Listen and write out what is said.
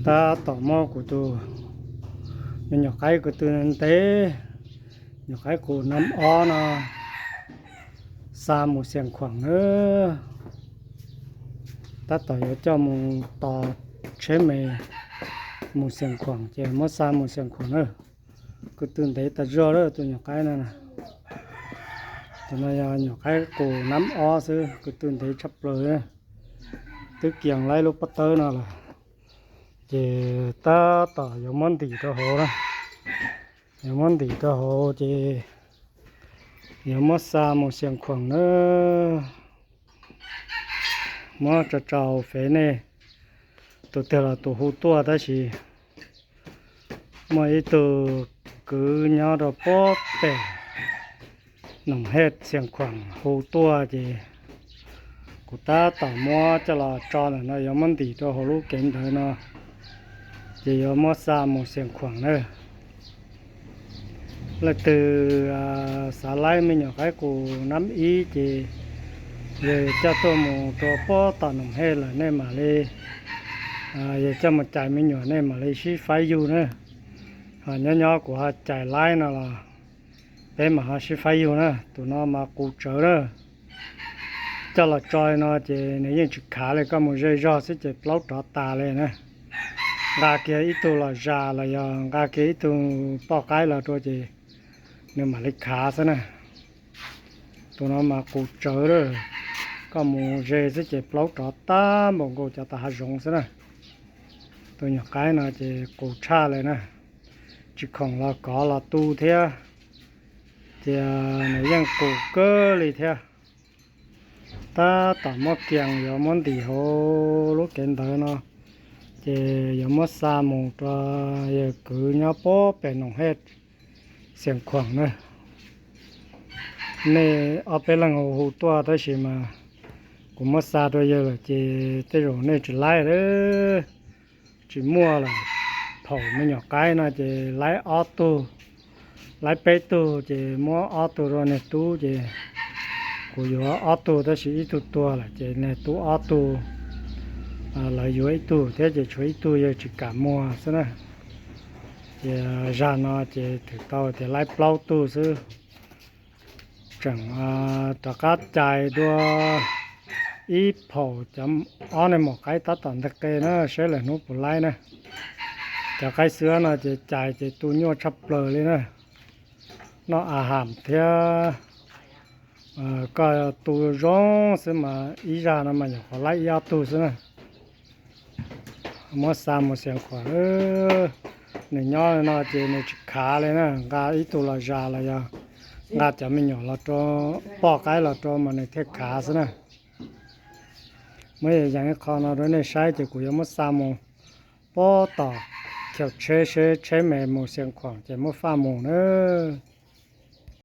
Tab tom muab kuv tus me nyuam qaib ko tw ntev, nyuam qaib qus nab ob no xa mus Xias Khuam na. Tab tom yuav coj mus tos tsheb me mus Xias Khuam ces muab xa mus Xias Khuam na. Ko tw ntev tas zog lawm tus nyuam qaib no. Tus no yog nyuam qaib qus nab ob xwb, ko tw ntev tshaj plaws. Twb kiag laib lub pob tawb no lawm, ces tab tom yuav muab ntim rau hauv na. Yuav muab ntim rau hauv ces yuav muab xa mus Xias Khuam na. Muab tso rau fev nej tus twg los tus hu tuaj, tab sis muaj ib tug kwv nyob rau puag pem Noom Hej Xias Khuam hu tuaj ces kuv tab tom muab coj los tso ntawm no, yuav muab ntim rau hauv lub kev ntawd no ces yuav muab xa mus Xias Khuam na. Leej twg xav laib me nyuam qaib qus nab ib ces yog coj tuaj mus rau puag tom Noom Hej lawm nej mam li, yog coj mus cais me nyuam nej mam li sib faib yug na. Ho nyob nyob kuv ho cais laib no los peb mam ho sib faib yug na. Tus no mas qus tsawv na. Coj los tso li no ces nws yeej tsis khav li, koj mus ze zog xwb ces plaub rov tas li na. Nqa kiag ib tug los zas los yog nqa kiag ib tug poj qaib los rau ces nws mam li khav xwb na. Tus no mas qus tsawv lawm, koj mus ze xwb ces plaub rov tag npaum nkaus cov tag hav zoov xwb na. Tus nyuam qaib no ces qus tshaj li na, tsis khoom los kov los tu thiab, ces nws yeej qus kawg li thiab. Tab tom muab kiag yuav muab ntim hauv lub kev ntawd no, ces yuav muab xa mus rau yawg kwv nyob puag pem Noom Hej Xias Khuam na. Nej ob peb leeg hu hu tuaj tab sis mas kuv muab xa rau yawg lawm ces tej zaum nej tsis laib lawm, tsis muaj lawm. Thaum me nyuam qaib no ces laib ob tug, laib peb tug ces muab ob tug rau niag tub ces kuv yuav ob tug tab sis ib tug tuag lawm ces niag tub ob tug lawv yuav ib tug thiab ces tshuav ib tug yawg tsis kam muag xwb na. Ces zag no ces twb tau tias laib plaub tug xwb. Tseem rov qab cais dua ib phaum cov ob niag maum qaib tab tom nteg qe na, saib lwm hnub puas laib na. Cov qaib xwb no ces cais ces tu nyuaj tshaj plaws li na. Noj a ham thiab, koj tu zoo xwb mas ib zag no mas nyuam qhuav laib ib ob tug xwb na. Muab xa mus Xias Khuam, nws nyob no ces nws tsis khav li na, nqa ib tug los zas los yog nqa cov me nyuam los rau, poj qaib los rau mas nws thiaj khav xwb na. Muab yees ib qho no rau nej saib ces kuv yuav muab xa mus puag tom chaw tsheb seb tsheb me mus Xias Khuam ces muab faj mus nawb.